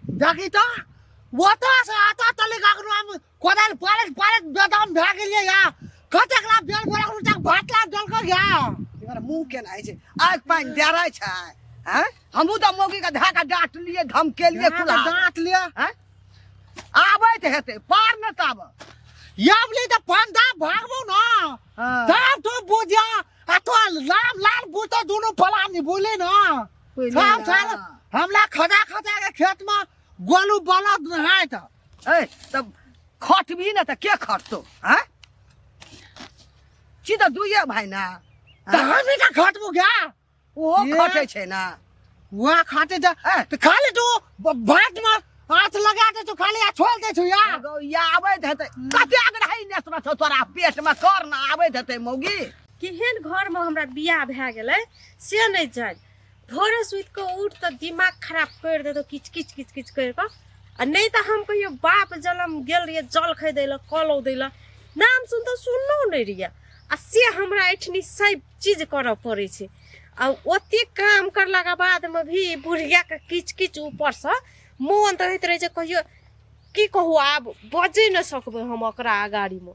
देखी तऽ ओतऽ से एतऽ तलिक अखनो हम कोदारि पारैत पारैत बेदम भए गेलियै या कतेक ला बेल बोरा तक भात ला देलकै या। एकर मुंह केना होइ छै? आगि पानि डेराइ छै? हैं, हमहूँ तऽ मौगी के धए कऽ डाँटलियै, धमकेलियै। अहाँके कुल्हा डाँट लिअ। हैं, आबैत हेतै पार न ताब। याबली तऽ पंदा भागबो न। हाँ। तब तू बुझा आ तो लाम लाल बुझतो दुनू फलानी बुझली न। पहिले सब ना। साल हमला खदा खदा के खेत में गोलू बलद नहायत। ए तब खटबी ने तऽ के खटतो? हैं, छी तऽ दुइये भाय ना। तऽ हमी तऽ खटबू गया। ओहो ये। खटै छै ना। वहाँ खाते जा। ए। तो खाली तू भात में हाथ लगा दे, तू खाली आ छोड़ दे छु या। गौ, या आबैत हेतै। कतेक रहै नेसमा छौ तोरा पेट में, कर ना, आबैत हेतै मौगी। केहन घरमे हमरा बियाह भए गेलै से नहि जानि। भोरे सुति कऽ उठ तऽ दिमाग खराब करि देतौ, किच किच किच किच करि कऽ। आ नहि तऽ हम कहियो बाप जनम गेल रहियै जल खरीदै लए, कलौ दै लए, नाम सुन तऽ सुनलो नहि रहियै, आ से हमरा एहिठिनी सब चीज करऽ पड़ै छै। आ ओतेक काम करलाके बादमे भी बुढ़ियाके किच किच, ऊपरसँ मोन तऽ होइत रहै छै कहियो की कहू, आब बजै नहि सकबै हम ओकरा अगाड़ीमे।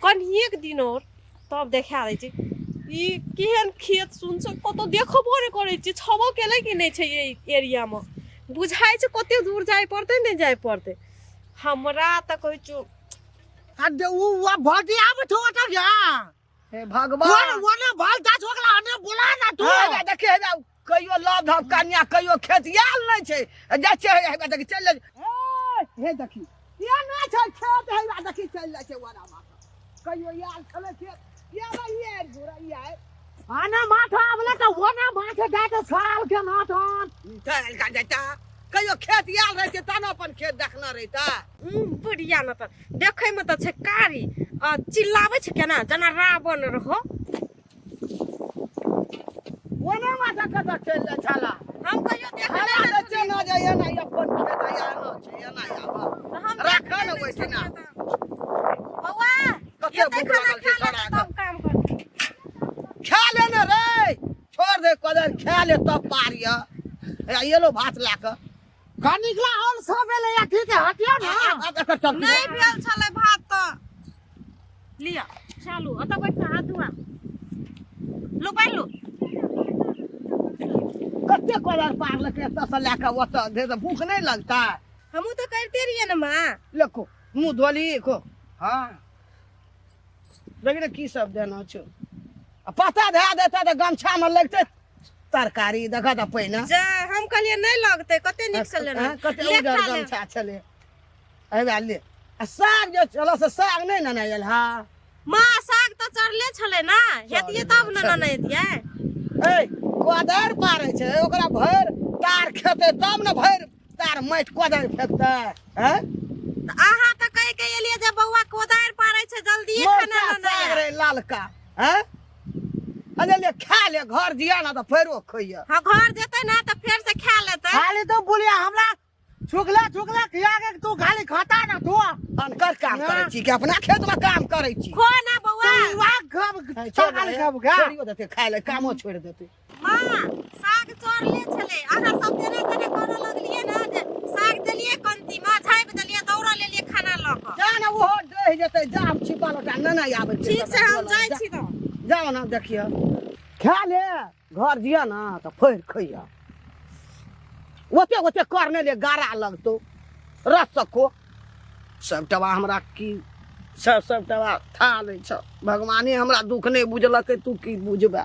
कनिएक दिन आओर तब देखा दै छै। ई केहन खेत सुन छै, कतहु देखबो नहि करै छियै, छबो केलै कि नहि छै एहि एरियामे। बुझाइ छै कते दूर जाय पड़तै, नहि जाय पड़तै हमरा तऽ कहै छौ। आ दे उ उ भौजी आबै छौ ओतऽ या। हे भगवान, कोन ओने भल दास ओकरा अने बोला ना तू। हाँ, हे देखिए, हे कहियो लव धव कन्या कहियो खेत आयल नहि छै, जाइ छै। हे देखी, चलि जाइ छै। हे देखी, ये नहि छै खेत। हे देखी, चलि जाइ छै ओना माथा। कहियो आयल छलै खेत ये नहि, ये घुरा ये आना माथा आबले तऽ ओना माथे जाय तऽ साल के नाथन। चलि का जाता। कहियो खेत आयल रहै छै तब ने अपन खेत देखने रहिता। बुढ़िया ने तऽ देखैमे तऽ छै कारी आ चिल्लाबै छै केना जेना रावण रहो। ओना माथा कतऽ चलि जाइ छला? हम कहियो देखले हमरा नहि तऽ छलियै। चलि जाइ एना, अपन खेत आ एना छै, एना आबऽ। तऽ हम राखऽ देखले ने नहि ओहिठिना। छलियै तऽ। बौआ, कते एते भूख खाना लागल छै खा ले छोड़ा तऽ तब काम कर। खा ले ने रे, छोड़ दे कोदारि, खा ले तब पारिय। एलो भात लए कऽ। कनिकला और सब एलै अथी के हटियो ना। एकर चलती। नहि भेल छलै भात तऽ लिअ, चलू ओतऽ बैठ कऽ हाथ धुआ लू, पानि लू। कते कोदारि पारलकै एतऽसँ लए कऽ ओतऽ धरि, तऽ भूख नहि लगतै? हमहूँ तऽ करिते रहियै ने माँ। देखो, मुँह धोली को? हाँ, देख ने की सब देना छौ। आ पता धए देतै तऽ गमछामे लगतै तरकारी। देखऽ तऽ पहिने। जा, हम कहलियै नहि लगतै, कते नीक से लेने। हाँ, कते ले, उजर खा ले। गमछा छलै। एहि ले, आ साग जे छलऽ से साग नहि नेने आयल? हाँ। माँ, साग तऽ चढ़ले छलै ने, हेतियै तब ने नेने एतियै। ए, कोदारि पारै छै, ओकरा भरि तार खेतै तब ने भरि तार माटि कोदारि फेकतै। हैं, तऽ अहाँ तऽ कहि के एलियै जे बौआ कोदारि पारै छै, जल्दिए खाना मोटा नेने साग आयब। रे लालका। हैं, अरे ले, खा ले, घर दिया ना तऽ फेरो खैया। हाँ, घर जेतै ने तऽ फेर से खा लेतै। खाली तो बोलिया हमरा छुकला छुकला खिया के तू खाली खाता ना तू। अनकर काम ना। करै छी कि अपना खेत में काम करै छी? खो ना बौआ। तू वाह खब। छोड़ खाली दे, खब गा। छोड़ियो देतै, खाय ले कामो छोड़ि देतै। माँ, साग चढ़ले छलै, अहाँ सब तेना तेना करऽ लगलियै ने जे साग देलियै कंती में, झाँपि देलियै, दौड़ल एलियै खाना लऽ कऽ। जा ने, ओहो डहि जेतै। जा, हम छिपा लोटा नेने आबै छी। ठीक छै, हम जाइ छी तऽ। जाओ ना, देखियौ, खा ले, घर जिया ना तऽ फेर खैया। ओते ओते करने ले गारा लगतौ रस सको सबटवा। हमरा की सब सबटवा था लै छ। भगवाने हमरा दुख नहि बुझलकै, तू की बुझबे?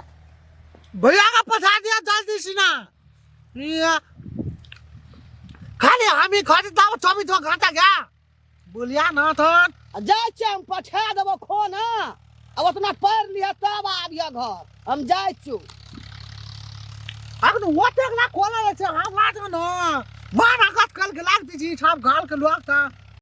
भैया का पठा दिया जल्दी से ना। ये खाली हम ही खाते दाव 24 घंटा गया बोलिया ना थन। आ जाइ छियै हम, पठा देबो खो ना। आ ओतना पढ़ि लिह तब आबिह घर, हम जाइ छियौ। अखन ओतेक ना खोला छै हमरा त न मान अगत कल के लाग दी छी छाप गाल के लोग त।